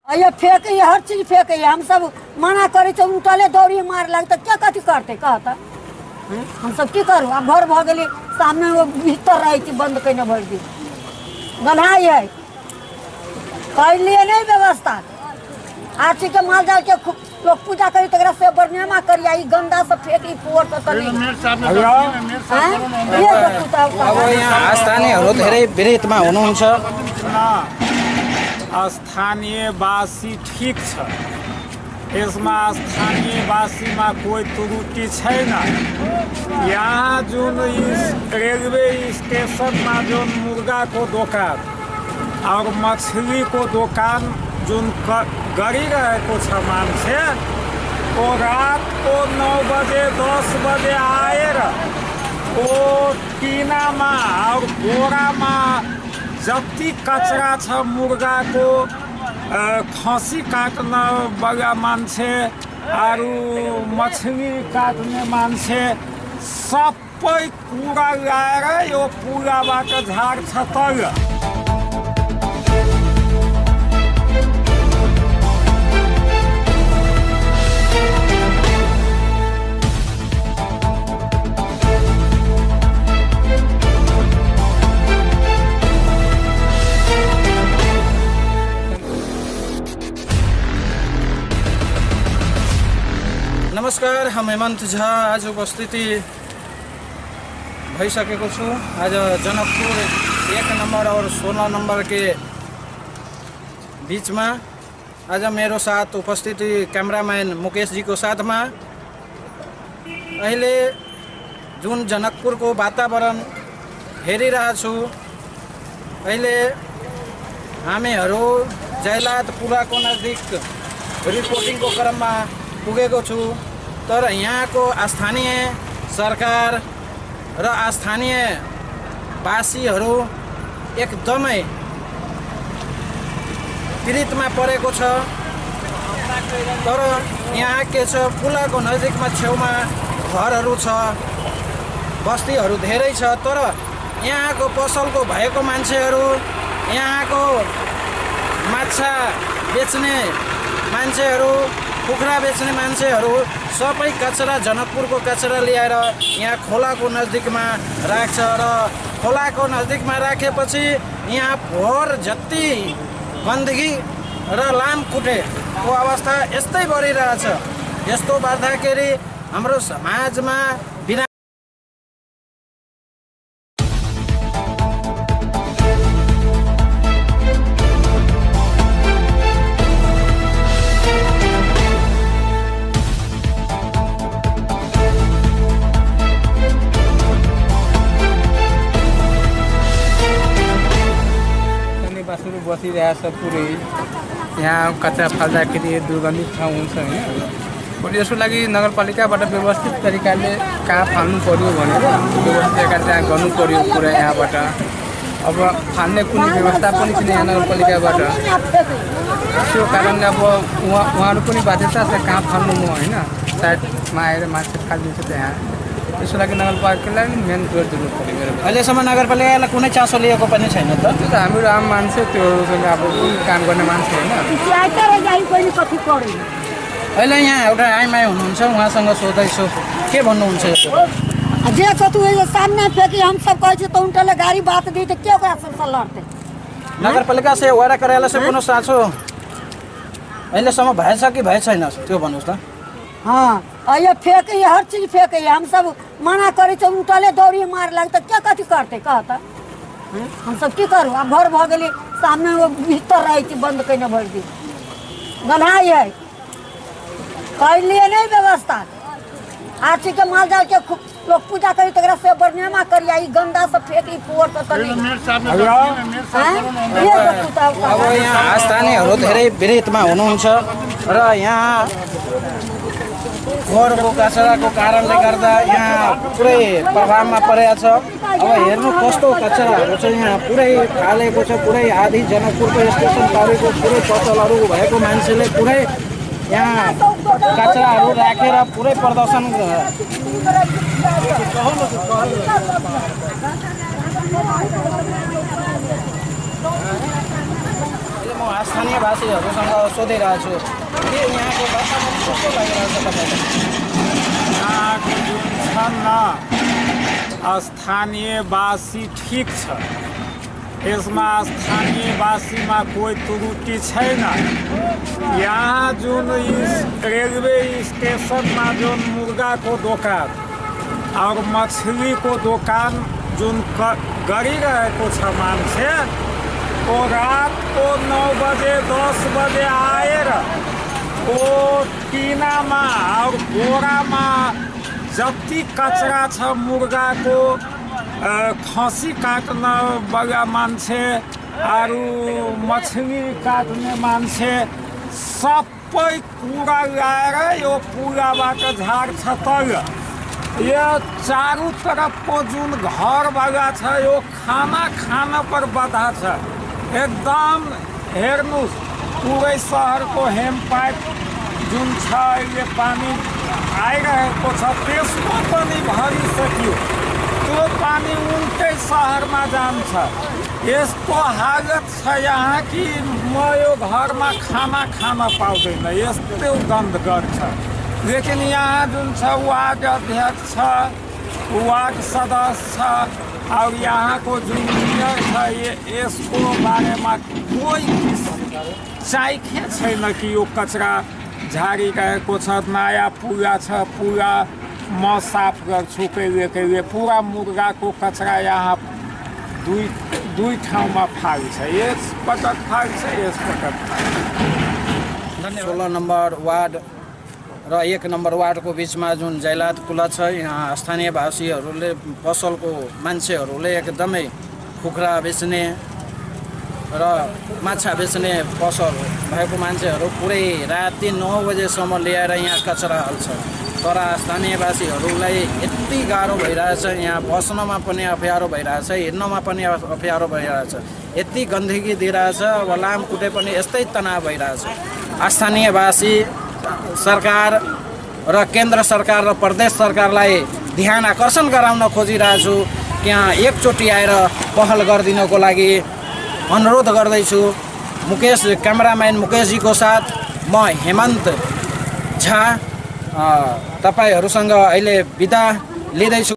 ये फेंके, हर चीज फेंके। हम सब मना करे छै, उठले दौड़ी मारलक तऽ के कथी करतै कहता? हम सब की करू? आब घर भऽ गेलै सामने, ओ भीतर रहै छी बंद कयने भरि दिन, गन्हाइ है। कैलियै नहि व्यवस्था। आर के माल जाल के लोग पूजा करी तकरा से बढ़िया करिया, ई गंदा सब फेंक, ई पोर सब तनी। हैं? ये देखू तऽ। अब यहाँ स्थानीयहरू धेरै विरोधमा हुनुहुन्छ। स्थानीयवासी ठिक छ, यसमा स्थानीयवासीमा कोही त्रुटि छैन। यहाँ जुन इस रेलवे स्टेशनमा जुन मुर्गाको दोकान और मछलीको दोकान जुन गरिरहेको छ मान्छे, वो रातको 9 बजे 10 बजे आएर वो टिनामा और बोरामा जति कचरा छ, मुर्गाको, खसी काट्न वाला मान्छे, अरू मछली काट्ने मान्छे, सबै कुरा ल्याएर यो पुलाबाट झार्छ तल। नमस्कार, हम हेमन्त झा आज उपस्थिति भइसकेको छु आज जनकपुर 1 नम्बर और 16 नम्बर के बिचमा। आज मेरो साथ उपस्थिति क्यामेराम्यान मुकेशजीको साथमा। अहिले जुन जनकपुरको वातावरण हेरिरहेको छु, अहिले हामीहरू जयलाद पुलाको नजिक रिपोर्टिङको क्रममा पुगेको छु। तर यहाँको स्थानीय सरकार र स्थानीय वासीहरू एकदमै पीडितमा परेको छ। तर यहाँ के छ, पुलाको नजिकमा छेउमा घरहरू छ, बस्तीहरू धेरै छ। तर यहाँको पसलको भएको मान्छेहरू, यहाँको माछा बेच्ने मान्छेहरू, कुखुरा बेच्ने मान्छेहरू सबै कचरा, जनकपुरको कचरा ल्याएर यहाँ खोलाको नजिकमा राख्छ र खोलाको नजिकमा राखेपछि यहाँ फोहोर जति गन्दगी र लामखुट्टेको अवस्था यस्तै बढिरहेछ। यस्तो गर्दाखेरि हाम्रो समाजमा बिना बासहरू बसिरहेछ पुरै। यहाँ कचरा फाल्दाखेरि दुर्गन्धित ठाउँ हुन्छ, होइन? बरु यसको लागि नगरपालिकाबाट व्यवस्थित तरिकाले कहाँ फाल्नु पर्यो भनेर व्यवस्थित तरिकाले त्यहाँ गर्नु पर्यो पुरा। यहाँबाट अब फाल्ने कुनै व्यवस्था पनि छैन यहाँ नगरपालिकाबाट। त्यो कारणले अब उहाँहरू पनि बाध्यता छ, कहाँ फाल्नु म, होइन? साइडमा आएर मान्छे फालिदिन्छ त्यहाँ। त्यसको लागि नगरपालिकालाई मेन जोड दिनु पऱ्यो मेरो विचार। अहिलेसम्म नगरपालिकालाई कुनै चासो लिएको पनि छैन त। त्यो त हामीहरू आम मान्छे, त्योसँग अब कुन काम गर्ने मान्छे होइन। चिचियाइते रहि जाइ, कोही कथी करै। अहिले यहाँ एउटा आइमाई हुनुहुन्छ, उहाँसँग सोध्दैछु, के भन्नुहुन्छ यसो? आ जे कतू होइए सामने फेंकी। हम सब कहै छी तऽ उनटले गाड़ी बात दी तऽ के ओकरा सबसँ लड़तै? नगरपालिका से वडा कार्यालय से कोनो चासो अहिलेसम्म भएछ कि भए छैन, त्यो भन्नुहोस् त। हँ, आ ये फेंके, हर चीज फेंके। हम सब मना करै छै, उनटले दौड़ी मारलक तऽ के कथी करतै कहता? हम सब की करू? आब घर भऽ गेलै सामने, ओ भीतर रहै छी बंद कयने भरि दिन, गन्हाइ है। कैलियै नहि व्यवस्था। आर चीज के माल जाल के लोग पूजा करी तकरा से बढ़िया करिया, ई गंदा सब फेंक, ई पोर सब तनी। हैं? ये देखू तऽ। अब यहाँ स्थानीयहरू धेरै विरोधमा हुनुहुन्छ र यहाँ फोहोरको कचराको कारणले गर्दा यहाँ पुरै प्रभावमा परेको छ। अब हेर्नु, कस्तो कचराहरू चाहिँ यहाँ पुरै फालेको छ। पुरै आधी जनकपुरको स्टेसन तरिको पुरै पसलहरू भएको मान्छेले पुरै यहाँ कचराहरू राखेर पुरै प्रदर्शन। अहिले म स्थानीयवासीहरूसँग सोधिरहेको छु के यहाँको वातावरण कस्तो लागिरहेको छ तपाईँलाई? यहाँको जुन छन् न स्थानीयवासी ठिक छ, यसमा स्थानीयवासीमा कोही त्रुटि छैन। यहाँ जुन रेलवे स्टेशनमा जुन मुर्गाको दोकान और मछलीको दोकान जुन गरिरहेको छ मान्छे, वो रातको 9 बजे 10 बजे आएर वो टिनामा और बोरामा जति कचरा छ मुर्गाको, खसी काट्न वाला मान्छे अरू मछली काट्ने मान्छे सबै कुरा ल्याएर यो पुलाबाट झार्छ तल। यो चारू तरफको जुन घरवाला छ यो खाना खान पर बाधा छ एकदम। हेर्नुहोस् पुरै सहरको हेम पाइप जुन छ अहिले पानी आइरहेको छ त्यसमा पनि भरिसक्यो, त्यो पानी उल्टै सहरमा जान्छ। यस्तो हालत छ यहाँ कि म यो घरमा खाना खान पाउँदैन, यस्तो गन्ध गर्छ। लेकिन यहाँ जुन छ वार्ड अध्यक्ष छ, वार्ड सदस्य छ और यहाँको जुन मेयर छ यसको बारेमा कोही चाइखे छैन कि यो कचरा झारिरहेको छ। नयाँ पुला छ, पुला म साफ गर्छु कहिले कहिले, पुरा मुर्गाको कचरा यहाँ दुई ठाउँमा फाल्छ, यसपटक फाल्छ यसपटक फाल्छ। 16 नम्बर वार्ड र 1 नम्बर वार्डको बिचमा जुन जैलात कुला छ, यहाँ स्थानीयवासीहरूले पसलको मान्छेहरूले एकदमै कुखुरा बेच्ने र माछा बेच्ने पसल भएको मान्छेहरू पुरै राति 9 बजेसम्म ल्याएर यहाँ कचरा हाल्छ। तर स्थानीयवासीहरूलाई यति गाह्रो भइरहेछ, यहाँ बस्नमा पनि अप्ठ्यारो भइरहेछ, हिँड्नमा पनि अप्ठ्यारो भइरहेछ, यति गन्दगी दिइरहेछ। अब लामखुट्टे पनि यस्तै तनाव भइरहेछ। स्थानीयवासी सरकार र केन्द्र सरकार र प्रदेश सरकारलाई ध्यान आकर्षण गराउन खोजिरहेछु। त्यहाँ एकचोटि आएर पहल गरिदिनको लागि अनुरोध गर्दैछु। मुकेश क्यामेराम्यान मुकेशजीको साथ म हेमन्त झा तपाईँहरूसँग अहिले बिदा लिँदैछु।